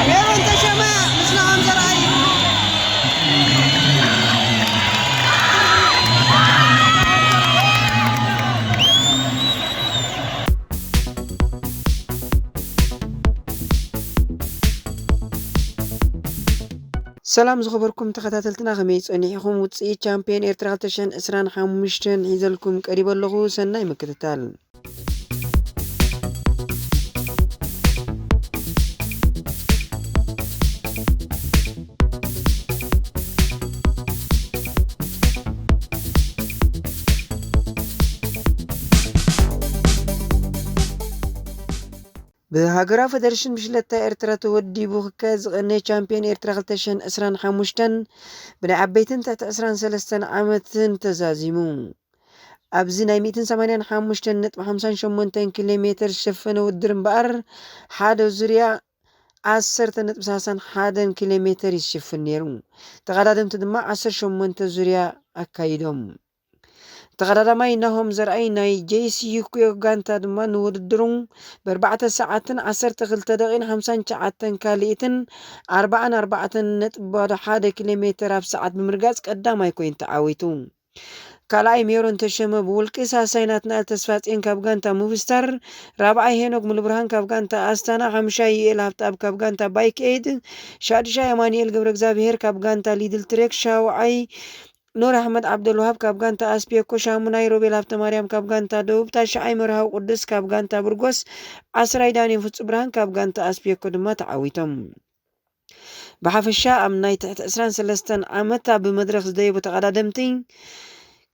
ሜሮን ተሸመ ምስ ናሆም ዘርኣይ። ሰላም ዝኸበርኩም ተኸታተልትና፣ ከመይ ጸኒሕኹም? ውጽኢት ቻምፕዮን ኤርትራ ክልተ ሽሕን ዕስራን ሓሙሽተን ሒዘልኩም ቀሪበ ኣለኹ። ሰናይ ምክትታል። ብሃገራዊ ፈደረሽን ብሽለታ ኤርትራ ተወዲቡ ክካየድ ዝቐነየ ቻምፕዮን ኤርትራ ክልተ ሽሕን ዕስራን ሓሙሽተን ብናይ ዓበይትን ትሕቲ ዕስራን ሰለስተን ዓመትን ተዛዚሙ። ኣብዚ ናይ ሚእትን ሰማንያን ሓሙሽተን ነጥቢ ሓምሳን ሸሞንተን ኪሎ ሜተር ዝሸፈነ ውድድር እምበኣር፣ ሓደ ዙርያ ዓሰርተ ነጥቢ ሰላሳን ሓደን ኪሎ ሜተር ይሽፍን ነይሩ። ተቐዳደምቲ ድማ ዓሰርተ ሸሞንተ ዙርያ ኣካይዶም። ተቐዳዳማይ ናሆም ዘርኣይ ናይ ጄሲ ዩኩዮ ጋንታ ድማ ንውድድሩ ብኣርባዕተ ሰዓትን ዓሰርተ ክልተ ደቂን ሓምሳን ትሽዓተን ካልኢትን ኣርባዓን ኣርባዕተን ነጥቢ ባዶ ሓደ ኪሎ ሜተር ኣብ ሰዓት ብምርጋጽ ቀዳማይ ኮይኑ ተዓዊቱ። ካልኣይ ሜሮን ተሸመ ብውልቂ፣ ሳልሳይ ናትናኤል ተስፋጽዮን ካብ ጋንታ ሙቭስታር፣ ራብዓይ ሄኖክ ሙሉብርሃን ካብ ጋንታ ኣስታና፣ ሓሙሻይ ዩኤል ሃብተኣብ ካብ ጋንታ ባይክ ኤድ፣ ሻድሻይ ኣማኑኤል ገብረ እግዚኣብሄር ካብ ጋንታ ሊድል ትሬክ፣ ሻውዓይ ኑር ኣሕመድ ዓብደልዋሃብ ካብ ጋንታ ኣስፒየኮ፣ ሻሙናይ ሮቤል ሃብተማርያም ካብ ጋንታ ደቡብ፣ ታሽዓይ መርሃዊ ቅዱስ ካብ ጋንታ ብርጎስ፣ ዓስራይ ዳንኤል ፍጹም ብርሃን ካብ ጋንታ ኣስፒየኮ ድማ ተዓዊቶም። ብሓፈሻ ኣብ ናይ ትሕቲ ዕስራን ሰለስተን ዓመት ኣብ መድረኽ ዝደየቡ ተቐዳደምቲ፣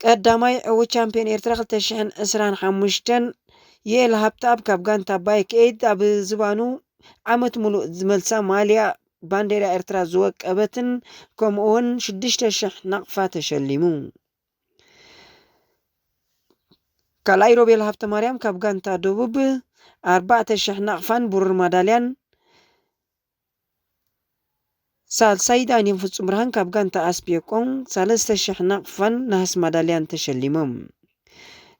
ቀዳማይ ዕዉት ቻምፕዮን ኤርትራ ክልተ ሽሕን ዕስራን ሓሙሽተን ዩኤል ሃብተኣብ ካብ ጋንታ ባይክ ኤድ፣ ኣብ ዝባኑ ዓመት ሙሉእ ዝመልሳ ማልያ ባንዴራ ኤርትራ ዝወቀበትን፣ ከምኡ እውን ሽዱሽተ ሽሕ ናቕፋ ተሸሊሙ። ካልኣይ ሮቤል ሃብተማርያም ካብ ጋንታ ደቡብ፣ ኣርባዕተ ሽሕ ናቕፋን ብሩር ማዳልያን፣ ሳልሳይ ዳንኤል ፍጹም ብርሃን ካብ ጋንታ ኣስፒየኮን፣ ሰለስተ ሽሕ ናቕፋን ነሃስ ማዳልያን ተሸሊሞም።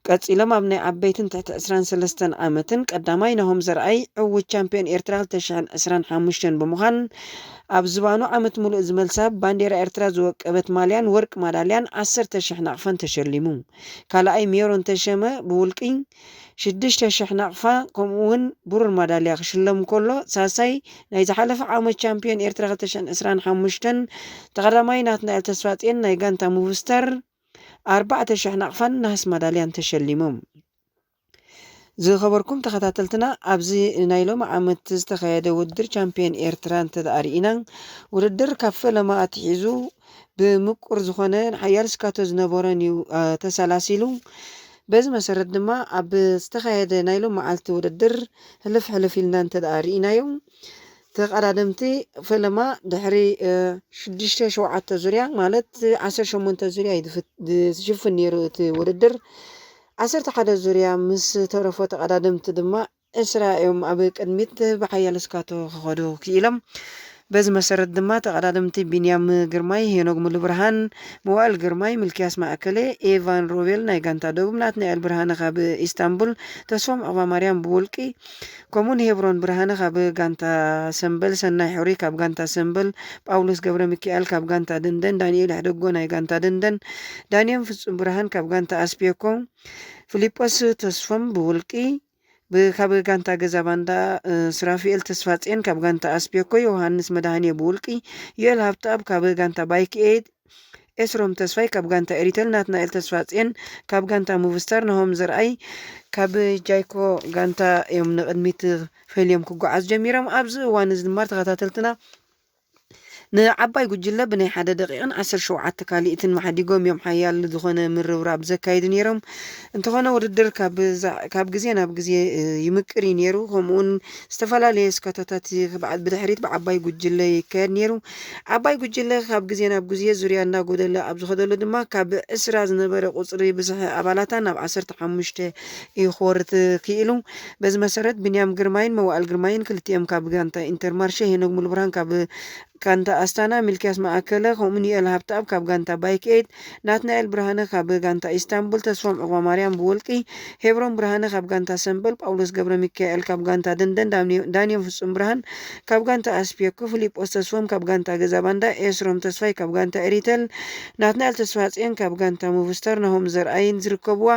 ቀጺሎም ኣብ ናይ ዓበይትን ትሕቲ ዕስራን ሰለስተን ዓመትን ቀዳማይ ናሆም ዘርኣይ ዕዉት ቻምፕዮን ኤርትራ ክልተ ሽሕን ዕስራን ሓሙሽተን ብምዃን፣ ኣብ ዝባኑ ዓመት ሙሉእ ዝመልሳ ባንዴራ ኤርትራ ዝወቀበት ማልያን ወርቂ ማዳልያን ዓሰርተ ሽሕ ናቕፋን ተሸሊሙ። ካልኣይ ሜሮን ተሸመ ብውልቂ ሽዱሽተ ሽሕ ናቕፋ ከምኡ እውን ብሩር ማዳልያ ክሽለም ከሎ፣ ሳልሳይ ናይ ዝሓለፈ ዓመት ቻምፕዮን ኤርትራ ክልተ ሽሕን ዕስራን ሓሙሽተን ተቐዳማይ ናትናኤል ተስፋጽዮን ናይ ጋንታ ሙቭስተር ኣርባዕተ ሽሕ ናቕፋን ነሃስ ማዳልያን ተሸሊሞም። ዝኸበርኩም ተኸታተልትና፣ ኣብዚ ናይ ሎሚ ዓመት ዝተኻየደ ውድድር ቻምፕዮን ኤርትራ እንተ ደኣ ርኢና፣ ውድድር ካብ ፈለማ ኣትሒዙ ብምቁር ዝኾነ ሓያል ስካቶ ዝነበሮን እዩ፣ አ፣ ተሰላሲሉ። በዚ መሰረት ድማ ኣብ ዝተኻየደ ናይ ሎም መዓልቲ ውድድር ሕልፍ ሕልፍ ኢልና እንተ ደኣ ርኢናዮ፣ ተቐዳደምቲ ፈለማ ድሕሪ፣ እ፣ ሽዱሽተ ሸውዓተ ዙርያ፣ ማለት ዓሰርተ ሸሞንተ ዙርያ እዩ ዝፍት-፣ ዝሽፍን ነይሩ እቲ ውድድር። ዓሰርተ ሓደ ዙርያ ምስ ተረፎ ተቐዳደምቲ ድማ ዕስራ እዮም ኣብ ቅድሚት ብሓያል እስካቶ ክኸዱ ክኢሎም። በዚ መሰረት ድማ ተቐዳደምቲ ቢንያም ግርማይ፣ ሄኖግ ሙሉብርሃን፣ መዋእል ግርማይ፣ ሚልክያስ ማእከለ፣ ኤቫን ሮቤል ናይ ጋንታ ደቡብ፣ ናትናኤል ብርሃነ ካብ ኢስታንቡል፣ ተስፎም ዑቕባማርያም ብውልቂ፣ ከምኡውን ሄብሮን ብርሃነ ካብ ጋንታ ሰምበል፣ ሰናይ ሕሩይ ካብ ጋንታ ሰምበል፣ ጳውሎስ ገብረ ሚካኤል ካብ ጋንታ ደንደን፣ ዳንኤል ሕደጎ ናይ ጋንታ ደንደን፣ ዳንኤል ፍጹም ብርሃን ካብ ጋንታ ኣስፒየኮ፣ ፊሊጶስ ተስፎም ብውልቂ፣ ብ-፣ ካብ ጋንታ ገዛ ባንዳ፣ እ፣ ሱራፊኤል ተስፋጽዮን ካብ ጋንታ ኣስፒየኮ፣ ዮሃንስ መድሃኔ ብውልቂ፣ ዮኤል ሃብተኣብ ካብ ጋንታ ባይክ ኤድ፣ ኤስሮም ተስፋይ ካብ ጋንታ ኤሪተል፣ ናትናኤል ተስፋጽዮን ካብ ጋንታ ሙቭስተር፣ ናሆም ዘርኣይ ካብ ጃይኮ ጋንታ እዮም ንቕድሚት ፈልዮም ክጓዓዝ ጀሚሮም። ኣብዚ እዋን እዚ ድማ ተኸታተልትና ንዓባይ ጉጅለ ብናይ ሓደ ደቂቕን ዓሰርተ ሸውዓተ ካልኢትን መሓዲጎም እዮም ሓያል ዝኾነ ምርብራብ ዘካይዱ ነይሮም። እንተኾነ ውድድር ካብ ዛ-፣ ካብ ግዜ ናብ ግዜ፣ እ፣ ይምቅር እዩ ነይሩ። ከምኡውን ዝተፈላለየ ስካቶታት ብዓ-፣ ብድሕሪት ብዓባይ ጉጅለ ይካየድ ነይሩ። ዓባይ ጉጅለ ካብ ግዜ ናብ ግዜ ዙርያ እናጎደለ ኣብ ዝኸደሉ ድማ ካብ ዕስራ ዝነበረ ቁጽሪ ብዝሒ ኣባላታ ናብ ዓሰርተ ሓሙሽተ እዩ ክወርድ ክኢሉ። በዚ መሰረት ቢንያም ግርማይን መዋእል ግርማይን ክልቲኦም ካብ ጋንታ ኢንተርማርሸ፣ ሄኖግ ሙሉብርሃን ካብ ጋንታ ኣስታና፣ ሚልክያስ ማእከለ፣ ከምኡውን ዩኤል ሃብተኣብ ካብ ጋንታ ባይክ ኤይት፣ ናትናኤል ብርሃነ ካብ ጋንታ ኢስታንቡል፣ ተስፎም ዑቕባማርያም ብወልቂ፣ ሄብሮን ብርሃነ ካብ ጋንታ ሰምበል፣ ጳውሎስ ገብረ ሚካኤል ካብ ጋንታ ደንደን፣ ዳኒ-፣ ዳንኤል ፍጹም ብርሃን ካብ ጋንታ ኣስፒየኮ፣ ፊሊጶስ ተስፎም ካብ ጋንታ ገዛ ባንዳ፣ ኤስሮም ተስፋይ ካብ ጋንታ ኤሪተል፣ ናትናኤል ተስፋጽዮን ካብ ጋንታ ሙቭስታር፣ ናሆም ዘርኣይን ዝርከብዋ።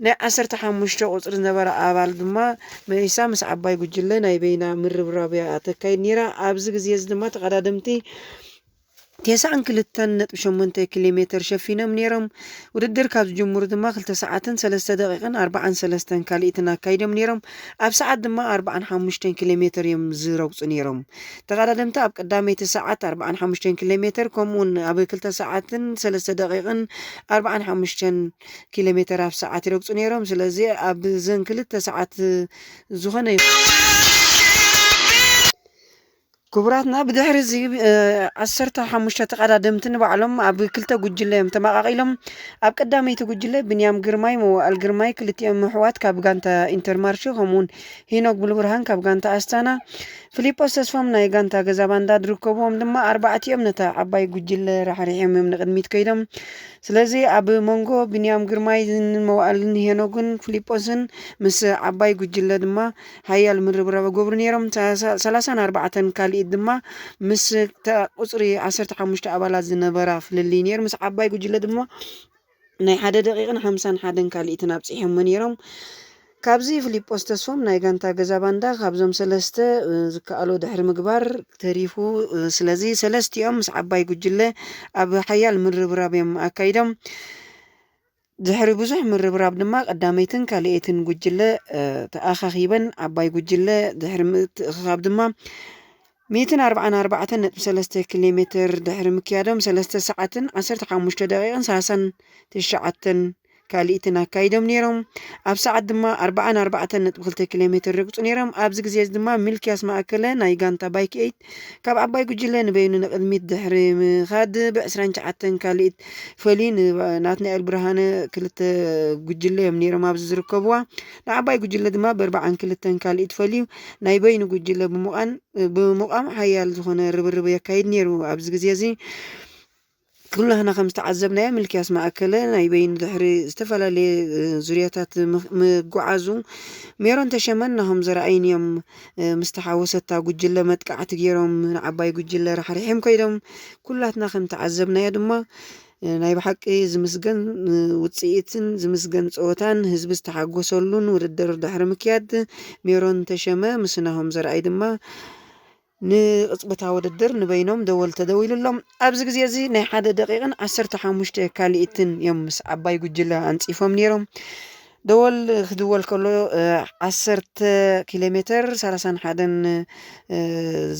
ናይ ዓሰርተ ሓሙሽተ ቁጽሪ ዝነበረ ኣባል ድማ መይሳ ምስ ዓባይ ጉጅለ ናይ በይና ምርብራብ እያ ተካይድ ነይራ። ኣብዚ ግዜ እዚ ድማ ተቐዳደምቲ ተስዓን ክልተን ነጥቢ ሸሞንተ ኪሎ ሜተር ሸፊኖም ነይሮም። ውድድር ካብ ዝጅምሩ ድማ ክልተ ሰዓትን ሰለስተ ደቂቕን ኣርባዓን ሰለስተን ካልኢትን ኣካይዶም ነይሮም። ኣብ ሰዓት ድማ ኣርባዓን ሓሙሽተን ኪሎ ሜተር እዮም ዝረግጹ ነይሮም። ተቐዳደምቲ ኣብ ቀዳመይቲ ሰዓት ኣርባዓን ሓሙሽተን ኪሎ ሜተር፣ ከምኡውን ኣብ ክልተ ሰዓትን ሰለስተ ደቂቕን ኣርባዓን ሓሙሽተን ኪሎ ሜተር ኣብ ሰዓት ይረግጹ ነይሮም። ስለዚ ኣብ ዘን ክልተ ሰዓት ዝኾነ ይኹን ክቡራትና፣ ብድሕሪ እዚ፣ እ፣ ዓሰርተ ሓሙሽተ ተቐዳደምቲ ንባዕሎም ኣብ ክልተ ጉጅለ እዮም ተመቓቒሎም። ኣብ ቀዳመይቲ ጉጅለ ብንያም ግርማይ፣ መዋእል ግርማይ፣ ክልቲኦም ኣሕዋት ካብ ጋንታ ኢንተርማርሽ፣ ከምኡውን ሄኖክ ሙሉብርሃን ካብ ጋንታ ኣስታና፣ ፊሊጶስ ተስፎም ናይ ጋንታ ገዛ ባንዳ ዝርከብዎም ድማ ኣርባዕቲኦም ነታ ዓባይ ጉጅለ ራሕሪሖም እዮም ንቕድሚት ከይዶም። ስለዚ ኣብ መንጎ ብንያም ግርማይን መዋእልን ሄኖግን ፊሊጶስን ምስ ዓባይ ጉጅለ ድማ ሓያል ምርብራብ ይገብሩ ነይሮም። ሰላሳ-፣ ሰላሳን ኣርባዕተን ካልኢት ድማ ምስ እታ ቁጽሪ ዓሰርተ ሓሙሽተ ኣባላት ዝነበራ ፍልልይ ነይሩ። ምስ ዓባይ ጉጅለ ድማ ናይ ሓደ ደቂቕን ሓምሳን ሓደን ካልኢትን ኣብጺሖሞ ነይሮም። ካብዚ ፊሊጶስ ተስፎም ናይ ጋንታ ገዛ ባንዳ ካብዞም ሰለስተ፣ እ፣ ዝከኣሎ ድሕሪ ምግባር ተሪፉ። እ፣ ስለዚ ሰለስቲኦም ምስ ዓባይ ጉጅለ ኣብ ሓያል ምርብራብ እዮም ኣካይዶም። ድሕሪ ብዙሕ ምርብራብ ድማ ቀዳመይትን ካልኣይትን ጉጅለ፣ እ፣ ተኣኻኺበን። ዓባይ ጉጅለ ድሕሪ ምትእኽኻብ ድማ ሚእትን ኣርባዓን ኣርባዕተን ነጥቢ ሰለስተ ኪሎ ሜተር ድሕሪ ምክያዶም፣ ሰለስተ ሰዓትን ዓሰርተ ሓሙሽተ ደቂቕን ሰላሳን ትሽዓተን ካልኢትን ኣካይዶም ነይሮም። ኣብ ሰዓት ድማ ኣርባዓን ኣርባዕተን ነጥቢ ክልተ ኪሎ ሜተር ረግጹ ነይሮም። ኣብዚ ግዜ እዚ ድማ ሚልክያስ ማእከለ ናይ ጋንታ ባይክ ኤይት ካብ ዓባይ ጉጅለ ንበይኑ ንቕድሚት ድሕሪ ምኻድ፣ ብዕስራን ትሽዓተን ካልኢት ፈልዩ፣ ን-፣ ናትናኤል ብርሃነ፣ ክልተ ጉጅለ እዮም ነይሮም ኣብዚ ዝርከብዋ። ንዓባይ ጉጅለ ድማ ብኣርባዓን ክልተን ካልኢት ፈልዩ ናይ በይኑ ጉጅለ ብምዃን፣ ብምቋም ሓያል ዝኾነ ርብርብ የካይድ ነይሩ። ኣብዚ ግዜ እዚ ኩላህና ከም ዝተዓዘብናዮ፣ ሚልክያስ ማእከለ ናይ በይኑ ድሕሪ ዝተፈላለየ፣ እ፣ ዙርያታት ምኽ-፣ ምጉዓዙ፣ ሜሮን ተሸመን ናሆም ዘርኣይን እዮም፣ እ፣ ምስ ተሓወሰታ ጉጅለ መጥቃዕቲ ገይሮም ንዓባይ ጉጅለ ራሕሪሖም ከይዶም። ኩላትና ከም ተዓዘብናዮ ድማ፣ እ፣ ናይ ብሓቂ ዝምስገን፣ እ፣ ውጽኢትን ዝምስገን ጸወታን፣ ህዝቢ ዝተሓጎሰሉን ውድድር ድሕሪ ምክያድ፣ ሜሮን ተሸመ ምስ ናሆም ዘርኣይ ድማ ንቕጽበታዊ ውድድር ንበይኖም ደወል ተደዊሉሎም። ኣብዚ ግዜ እዚ ናይ ሓደ ደቂቕን ዓሰርተ ሓሙሽተ ካልኢትን እዮም ምስ ዓባይ ጉጅለ ኣንጺፎም ነይሮም። ደወል ክድወል ከሎ፣ እ፣ ዓሰርተ ኪሎ ሜተር፣ ሰላሳን ሓደን፣ እ፣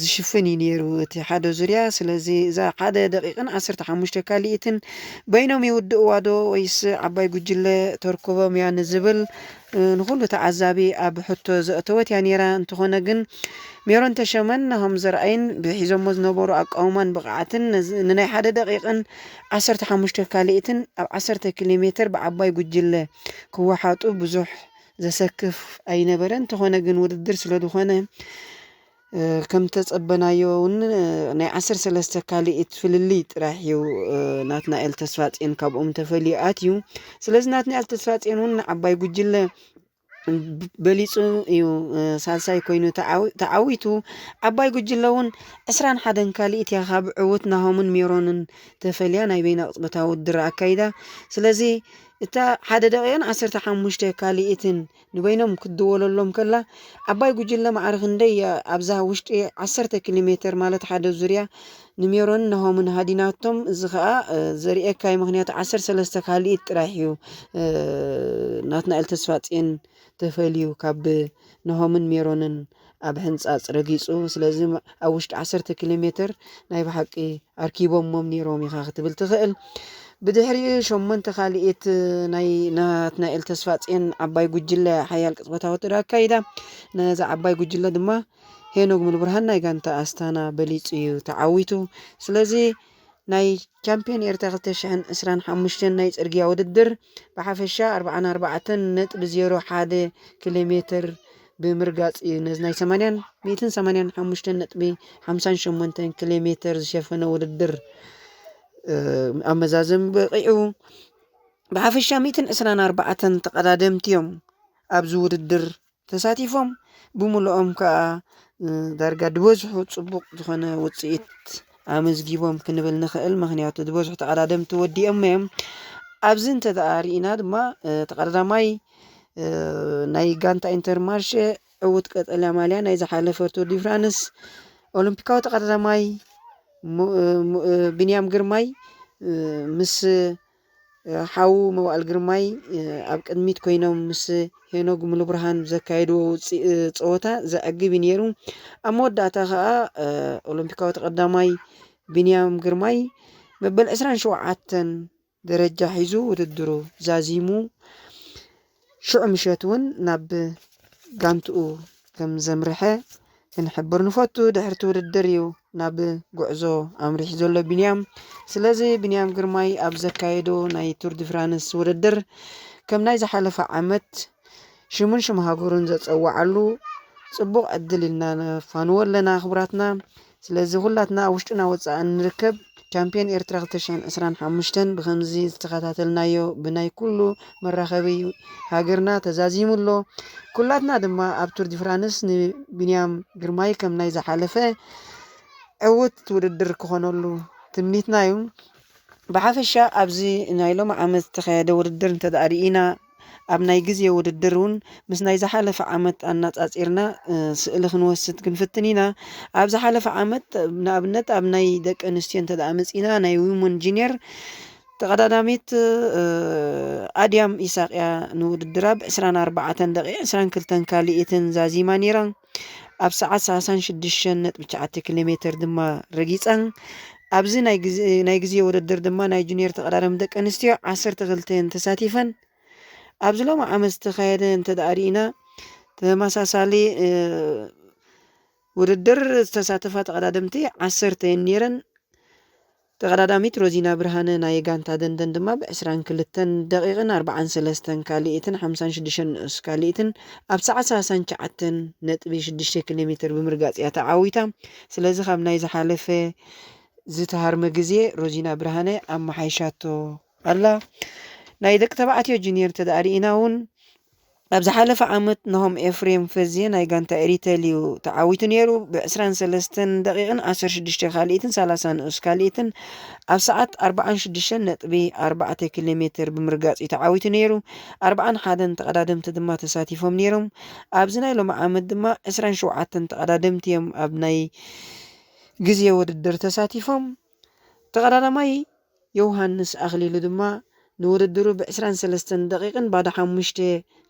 ዝሽፍን እዩ ነይሩ እቲ ሓደ ዙርያ። ስለዚ እዛ ሓደ ደቂቕን ዓሰርተ ሓሙሽተ ካልኢትን በይኖም ይውድእዋ ዶ ወይስ ዓባይ ጉጅለ ተርክቦም እያ ንዝብል፣ እ፣ ንኹሉ ተዓዛቢ ኣብ ሕቶ ዘእተወት እያ ነይራ። እንተኾነ ግን ሜሮን ተሸመን ናሆም ዘርኣይን ብሒዞሞ ዝነበሩ ኣቃውማን ብቕዓትን ነዚ-፣ ንናይ ሓደ ደቂቕን ዓሰርተ ሓሙሽተ ካልኢትን ኣብ ዓሰርተ ኪሎ ሜተር ብዓባይ ጉጅለ ክወሓጡ ብዙሕ ዘሰክፍ ኣይነበረን። እንተኾነ ግን ውድድር ስለ ዝኾነ፣ እ፣ ከም ተጸበናዮ እውን፣ እ፣ ናይ ዓሰርተ ሰለስተ ካልኢት ፍልልይ ጥራሕ እዩ፣ እ፣ ናትናኤል ተስፋጽዮን ካብኦም ተፈልዩ ኣትዩ። ስለዚ ናትናኤል ተስፋጽዮን እውን ንዓባይ ጉጅለ በሊጹ እዩ፣ እ፣ ሳልሳይ ኮይኑ ተዓዊ-፣ ተዓዊቱ። ዓባይ ጉጅለ እውን ዕስራን ሓደን ካልኢት እያ ካብ ዕዉት ናሆምን ሜሮንን ተፈልያ ናይ በይና ቅጽበታዊ ውድድር ኣካይዳ። ስለዚ እታ ሓደ ደቂቕን ዓሰርተ ሓሙሽተ ካልኢትን ንበይኖም ክትድወለሎም ከላ፣ ዓባይ ጉጅለ ማዕረ ክንደይ እያ ኣብዛ ውሽጢ ዓሰርተ ኪሎ ሜተር ማለት ሓደ ዙርያ ንሜሮንን ናሆምን ሃዲናቶም። እዚ ኸኣ፣ እ፣ ዘርእየካ እዩ፣ ምኽንያቱ ዓሰርተ ሰለስተ ካልኢት ጥራሕ እዩ፣ እ፣ ናትናኤል ተስፋጽዮን ተፈልዩ ካብ ናሆምን ሜሮንን ኣብ ሕንጻጽ ረጊጹ። ስለዚ ኣብ ውሽጢ ዓሰርተ ኪሎ ሜተር ናይ ብሓቂ ኣርኪቦሞም ነይሮም ኢኻ ክትብል ትኽእል። ብድሕሪኡ ሸሞንተ ካልኢት ናይ ናትናኤል ተስፋጽዮን ዓባይ ጉጅለ ሓያል ቅጽበታዊ ውድድር ኣካይዳ። ነዛ ዓባይ ጉጅለ ድማ ሄኖግ ሙሉብርሃን ናይ ጋንታ ኣስታና በሊጹ እዩ ተዓዊቱ። ስለዚ ናይ ቻምፒዮን ኤርትራ ክልተ ሽሕን ዕስራን ሓሙሽተን ናይ ጽርግያ ውድድር ብሓፈሻ ኣርባዓን ኣርባዕተን ነጥቢ ዜሮ ሓደ ኪሎ ሜተር ብምርጋጽ እዩ ነዚ ናይ ሰማንያን ሚእትን ሰማንያን ሓሙሽተን ነጥቢ ሓምሳን ሸሞንተን ኪሎ ሜተር ዝሸፈነ ውድድር፣ እ፣ ኣመዛዘሚ በቂዑ። ብሓፈሻ ሚእትን ዕስራን ኣርባዕተን ተቐዳደምቲ እዮም ኣብዚ ውድድር ተሳቲፎም። ብምሉኦም ከኣ፣ እ፣ ዳርጋ ዝበዝሑ ጽቡቕ ዝኾነ ውጽኢት ኣመዝጊቦም ክንብል ንኽእል። ምኽንያቱ ዝበዝሑ ተቐዳደምቲ ወዲኦም እዮም። ኣብዚ እንተ ደኣ ርኢና ድማ፣ እ፣ ተቐዳዳማይ፣ እ፣ ናይ ጋንታ ኢንተርማርሸ ዕዉት ቀጠልያ ማልያ ናይ ዝሓለፈ ቱር ዲ ፍራንስ ኦሎምፒካዊ ተቐዳዳማይ ሙ-፣ እ፣ ሙ-፣ እ፣ ቢንያም ግርማይ፣ እ፣ ምስ፣ እ፣ ሓዉ መዋእል ግርማይ፣ እ፣ ኣብ ቅድሚት ኮይኖም ምስ ሄኖግ ሙሉብርሃን ዘካየድዎ ውጽኢ-፣ እ፣ ጸወታ ዘዕግብ እዩ ነይሩ። ኣብ መወዳእታ ከኣ፣ እ፣ ኦሎምፒካዊ ተቐዳማይ ቢንያም ግርማይ መበል ዕስራን ሸውዓተን ደረጃ ሒዙ ውድድሩ ዛዚሙ። ሽዑ ምሸት እውን ናብ ጋንትኡ ከም ዘምርሐ ክንሕብር ንፈቱ። ድሕርቲ ውድድር እዩ ናብ ጉዕዞ ኣምሪሑ ዘሎ ቢንያም። ስለዚ ቢንያም ግርማይ ኣብ ዘካየዶ ናይ ቱር ዲ ፍራንስ ውድድር ከም ናይ ዝሓለፈ ዓመት ሽሙን ሽም ሃገሩን ዘጸውዓሉ ጽቡቕ ዕድል ኢልና ነፋንዎ ኣለና ክቡራትና። ስለዚ ኩላትና ኣብ ውሽጥና ወጻእን ንርከብ ቻምፒዮን ኤርትራ ክልተ ሽሕን ዕስራን ሓሙሽተን ብኸምዚ ዝተኸታተልናዮ ብናይ ኩሉ መራኸቢ ሃገርና ተዛዚሙ ኣሎ። ኩላትና ድማ ኣብ ቱር ዲ ፍራንስ ንቢንያም ግርማይ ከም ናይ ዝሓለፈ ዕዉት ውድድር ክኾነሉ ትምኒትና እዩ። ብሓፈሻ ኣብዚ ናይ ሎሚ ዓመት ዝተኻየደ ውድድር እንተ ደኣ ርኢና፣ ኣብ ናይ ግዜ ውድድር እውን ምስ ናይ ዝሓለፈ ዓመት ኣነጻጺርና፣ እ፣ ስእሊ ክንወስድ ክንፍትን ኢና። ኣብ ዝሓለፈ ዓመት፣ ንኣብነት ኣብ ናይ ደቂ ኣንስትዮ እንተ ደኣ መጺና፣ ናይ ዊመን ጁኒየር ተቐዳዳሚት፣ እ፣ ኣድያም ኢሳቕያ ንውድድራ ብዕስራን ኣርባዕተን ደቂቕ ዕስራን ክልተን ካልኢትን ዛዚማ ነይራ። ኣብ ሰዓት ሰላሳን ሽዱሽተን ነጥቢ ትሽዓተ ኪሎ ሜተር ድማ ረጊጻ። ኣብዚ ናይ ግዜ፣ ናይ ግዜ ውድድር ድማ ናይ ጁኒየር ተቐዳዳሚ ደቂ ኣንስትዮ ዓሰርተ ክልተ እየን ተሳቲፈን። ኣብዚ ሎሚ ዓመት ዝተኻየደ እንተ ደኣ ርኢና፣ ተመሳሳሊ፣ እ፣ ውድድር ዝተሳተፋ ተቐዳደምቲ ዓሰርተ እየን ነይረን። ተቐዳዳሚት ሮዚና ብርሃነ ናይ ጋንታ ደንደን ድማ ብዕስራን ክልተን ደቂቕን ኣርባዓን ሰለስተን ካልኢትን ሓምሳን ሽዱሽተን ንኡስ ካልኢትን ኣብ ሰዓት ሰላሳን ትሽዓተን ነጥቢ ሽዱሽተ ኪሎ ሜተር ብምርጋጽ እያ ተዓዊታ። ስለዚ ካብ ናይ ዝሓለፈ ዝተሃርመ ግዜ ሮዚና ብርሃነ ኣመሓይሻቶ ኣላ። ናይ ደቂ ተባዕትዮ ጁኒየር እንተ ደኣ ርኢና እውን ኣብ ዝሓለፈ ዓመት ናሆም ኤፍሬም ፈዝየ ናይ ጋንታ ኤሪተል እዩ ተዓዊቱ ነይሩ። ብዕስራን ሰለስተን ደቂቕን ዓሰርተ ሽዱሽተ ካልኢትን ሰላሳ ንኡስ ካልኢትን ኣብ ሰዓት ኣርባዓን ሽዱሽተን ነጥቢ ኣርባዕተ ኪሎ ሜተር ብምርጋጽ እዩ ተዓዊቱ ነይሩ። ኣርባዓን ሓደን ተቐዳደምቲ ድማ ተሳቲፎም ነይሮም። ኣብዚ ናይ ሎሚ ዓመት ድማ ዕስራን ሸውዓተን ተቐዳደምቲ እዮም ኣብ ናይ ግዜ ውድድር ተሳቲፎም። ተቐዳዳማይ ዮውሃንስ ኣኽሊሉ ድማ ንውድድሩ ብዕስራን ሰለስተን ደቂቕን ባዶ ሓሙሽተ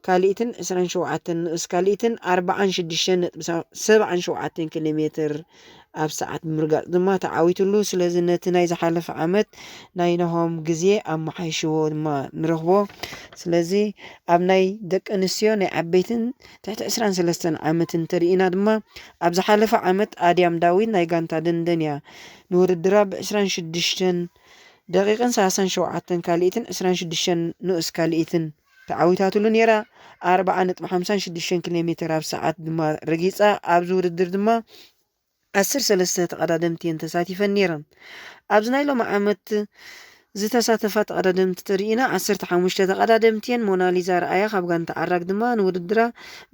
ካልኢትን ዕስራን ሸውዓተን ንኡስ ካልኢትን ኣርባዓን ሽዱሽተን ነጥቢ ሰብዓን ሸውዓተን ኪሎ ሜትር ኣብ ሰዓት ብምርጋጽ ድማ ተዓዊትሉ። ስለዚ ነቲ ናይ ዝሓለፈ ዓመት ናይ ናሆም ግዜ ኣመሓይሽዎ ድማ ንረኽቦ። ስለዚ ኣብ ናይ ደቂ ኣንስትዮ ናይ ዓበይትን ትሕቲ ዕስራን ሰለስተን ዓመት እንተርኢና ድማ ኣብ ዝሓለፈ ዓመት ኣድያም ዳዊት ናይ ጋንታ ደንደን እያ ንውድድራ ብዕስራን ሽዱሽተን ደቂቕን ሰላሳን ሸውዓተን ካልኢትን ዕስራን ሽዱሽተን ንኡስ ካልኢትን ተዓዊታትሉ ነይራ። ኣርብዓ ነጥቢ ሓምሳን ሽዱሽተን ኪሎ ሜትር ኣብ ሰዓት ድማ ረጊጻ። ኣብዚ ውድድር ድማ ዓሰርተ ሰለስተ ተቐዳደምቲ እየን ተሳቲፈን ነይረን። ኣብዚ ናይ ሎሚ ዓመት ዝተሳተፋ ተቐዳደምቲ ተርኢና ዓሰርተ ሓሙሽተ ተቐዳደምቲ እየን። ሞናሊዛ ርኣያ ካብ ጋንታ ዓራግ ድማ ንውድድራ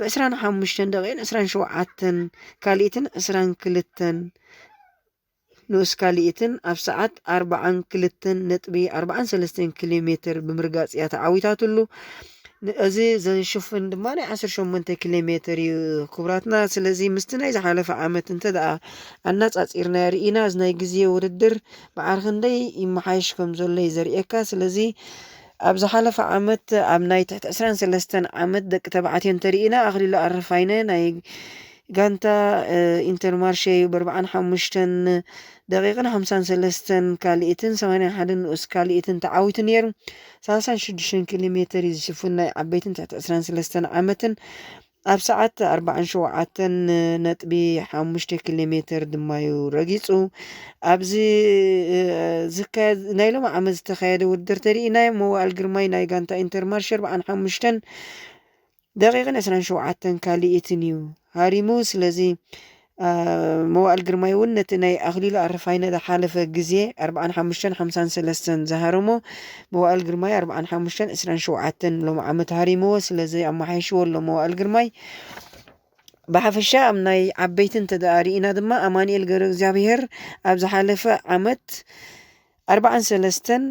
ብዕስራን ሓሙሽተን ደቂቕን ዕስራን ሸውዓተን ካልኢትን ዕስራን ክልተን ንኡስ ካልኢትን ኣብ ሰዓት ኣርባዓን ክልተን ነጥቢ ኣርባዓን ሰለስተን ኪሎ ሜትር ብምርጋጽ እያ ተዓዊታትሉ። ን-፣ እዚ ዘሽፍን ድማ ናይ ዓሰርተ ሸሞንተ ኪሎ ሜትር እዩ ክቡራትና። ስለዚ ምስቲ ናይ ዝሓለፈ ዓመት እንተ ደኣ ኣነጻጺርና ርኢና፣ እዚ ናይ ግዜ ውድድር መዓር ክንደይ ይመሓየሽ ከም ዘሎ እዩ ዘርእየካ። ስለዚ ኣብ ዝሓለፈ ዓመት ኣብ ናይ ትሕቲ ዕስራን ሰለስተን ዓመት ደቂ ተባዕትዮ እንተርኢና፣ ኣኽሊሉ ኣረፋይነ ናይ ጋንታ፣ እ፣ ኢንተርማርሸ እዩ ብኣርብዓን ሓሙሽተን ደቂቕን ሓምሳን ሰለስተን ካልኢትን ሰማንያን ሓደን ንኡስ ካልኢትን ተዓዊቱ ነይሩ። ሰላሳን ሽዱሽተን ኪሎ ሜትር እዩ ዝሽፍን ናይ ዓበይትን ትሕቲ ዕስራን ሰለስተን ዓመትን ኣብ ሰዓት ኣርባዓን ሸውዓተን ነጥቢ ሓሙሽተ ኪሎ ሜትር ድማ እዩ ረጊጹ። ኣብዚ፣ እ፣ ዝካየድ፣ ናይ ሎሚ ዓመት ዝተኻየደ ውድድር ተርኢናዮ፣ መዋእል ግርማይ ናይ ጋንታ ኢንተርማርሸ ኣርብዓን ሓሙሽተን ደቂቕን ዕስራን ሸውዓተን ካልኢትን እዩ ሃሪሙ። ስለዚ መዋእል ግርማይ እውን ነቲ ናይ ኣኽሊሉ ኣረፋይነ ዝሓለፈ ግዜ ኣርባዓን ሓሙሽተን ሓምሳን ሰለስተን ዝሃረሞ መዋእል ግርማይ ኣርባዓን ሓሙሽተን ዕስራን ሸውዓተን ሎም ዓመት ሃሪምዎ። ስለዚ ኣመሓይሽዎ ኣሎ መዋእል ግርማይ። ብሓፈሻ ኣብ ናይ ዓበይቲ እንተ ደኣ ርኢና ድማ ኣማኑኤል ገብረ እግዚኣብሔር ኣብ ዝሓለፈ ዓመት ኣርባዓን ሰለስተን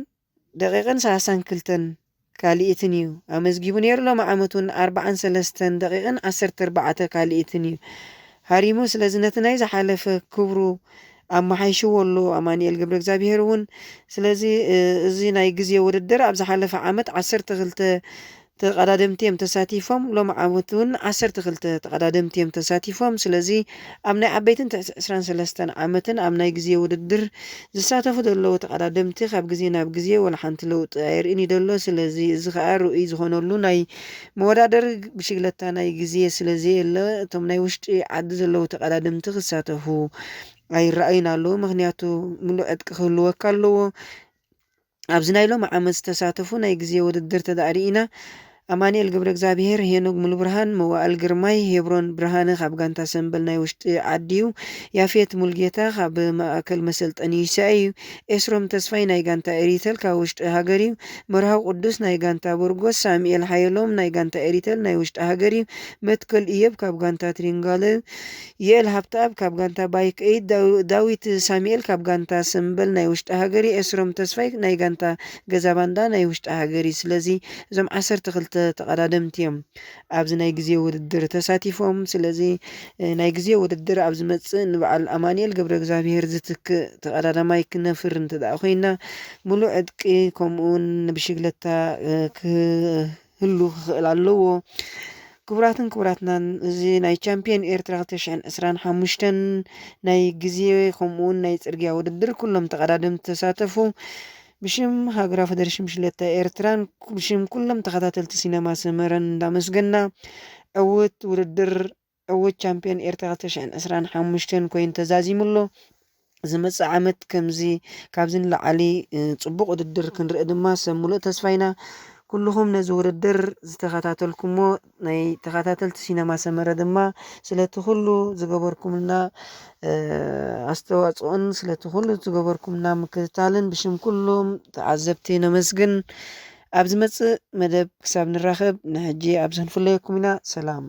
ደቂቕን ሰላሳን ክልተን ካልኢትን እዩ ኣመዝጊቡ ነይሩ። ሎም ዓመት እውን ኣርባዓን ሰለስተን ደቂቕን ዓሰርተ ኣርባዕተ ካልኢትን እዩ ሃሪሙ። ስለዚ ነቲ ናይ ዝሓለፈ ክብሩ ኣመሓይሽዎ ኣሎ ኣማኑኤል ገብረ እግዚኣብሔር እውን። ስለዚ እዚ ናይ ግዜ ውድድር ኣብ ዝሓለፈ ዓመት ዓሰርተ ክልተ ተቐዳደምቲ እዮም ተሳቲፎም። ሎም ዓመት እውን ዓሰርተ ክልተ ተቐዳደምቲ እዮም ተሳቲፎም። ስለዚ ኣብ ናይ ዓበይትን ትሕቲ ዕስራን ሰለስተን ዓመትን ኣብ ናይ ግዜ ውድድር ዝሳተፉ ዘለዉ ተቐዳደምቲ ካብ ግዜ ናብ ግዜ ወላ ሓንቲ ለውጢ ኣየርእን እዩ ዘሎ። ስለዚ እዚ ከዓ ርኡይ ዝኾነሉ ናይ መወዳደሪ ብሽግለታ ናይ ግዜ ስለዘየለ እቶም ናይ ውሽጢ ዓዲ ዘለዉ ተቐዳደምቲ ክሳተፉ ኣይረኣዩን ኣለዉ። ምክንያቱ ምሉእ ዕጥቂ ክህልወካ ኣለዎ። ኣብዚ ናይ ሎም ዓመት ዝተሳተፉ ናይ ግዜ ውድድር ተዳእሪ ኢና። ኣማንኤል ገብረ እግዚኣብሔር፣ ሄኖግ ሙሉብርሃን፣ መዋእል ግርማይ፣ ሄብሮን ብርሃነ ካብ ጋንታ ሰምበል ናይ ውሽጢ ዓዲ እዩ። ያፌት ሙልጌታ ካብ ማእከል መሰልጠኒ ይሳይ እዩ። ኤስሮም ተስፋይ ናይ ጋንታ ኤሪተል ካብ ውሽጢ ሃገር እዩ። መርሃው ቅዱስ ናይ ጋንታ ቦርጎስ፣ ሳሙኤል ሓየሎም ናይ ጋንታ ኤሪተል ናይ ውሽጢ ሃገር እዩ። መትከል እየብ ካብ ጋንታ ትሪንጋለ፣ ይኤል ሃብተኣብ ካብ ጋንታ ባይክ ኤይድ፣ ዳው- ዳዊት ሳሙኤል ካብ ጋንታ ሰምበል ናይ ውሽጢ ሃገር እዩ። ኤስሮም ተስፋይ ናይ ጋንታ ገዛ ባንዳ ናይ ውሽጢ ሃገር እዩ። ስለዚ እዞም ዓሰርተ ክልተ ተቐዳደምቲ እዮም ኣብዚ ናይ ግዜ ውድድር ተሳቲፎም። ስለዚ ናይ ግዜ ውድድር ኣብ ዝመጽእ ንበዓል ኣማንኤል ገብረ እግዚኣብሔር ዝትክእ ተቐዳዳማይ ክነፍር እንተ ደኣ ኮይና፣ ሙሉእ ዕጥቂ ከምኡውን ብሽግለታ ክህሉ ክኽእል ኣለዎ። ክቡራትን ክቡራትናን፣ እዚ ናይ ቻምፒዮን ኤርትራ ክልተ ሽሕን ዕስራን ሓሙሽተን ናይ ግዜ ከምኡውን ናይ ጽርግያ ውድድር ኩሎም ተቐዳደምቲ ተሳተፉ። ብሽም ሃገራዊ ፈደረሽን ብሽለታ ኤርትራን ብሽም ኩሎም ተኸታተልቲ ሲነማ ሰመረን እንዳመስገና፣ ዕውት ውድድር፣ ዕውት ቻምፒዮን ኤርትራ ክልተ ሽሕን ዕስራን ሓሙሽተን ኮይኑ ተዛዚሙ ኣሎ። ዝመጽእ ዓመት ከምዚ ካብዚ ንላዕሊ ጽቡቕ ውድድር ክንርኢ ድማ ሰብ ሙሉእ ተስፋ ኢና። ኩልኹም ነዚ ውድድር ዝተኸታተልኩሞ ናይ ተኸታተልቲ ሲነማ ሰመረ ድማ ስለቲ ኩሉ ዝገበርኩምልና ኣስተዋጽኦን ስለቲ ኩሉ ዝገበርኩምና ምክትታልን ብሽም ኩሎም ተዓዘብቲ ነመስግን። ኣብ ዝመጽእ መደብ ክሳብ ንራኸብ ንሕጂ ኣብዚ ክንፍለየኩም ኢና። ሰላም።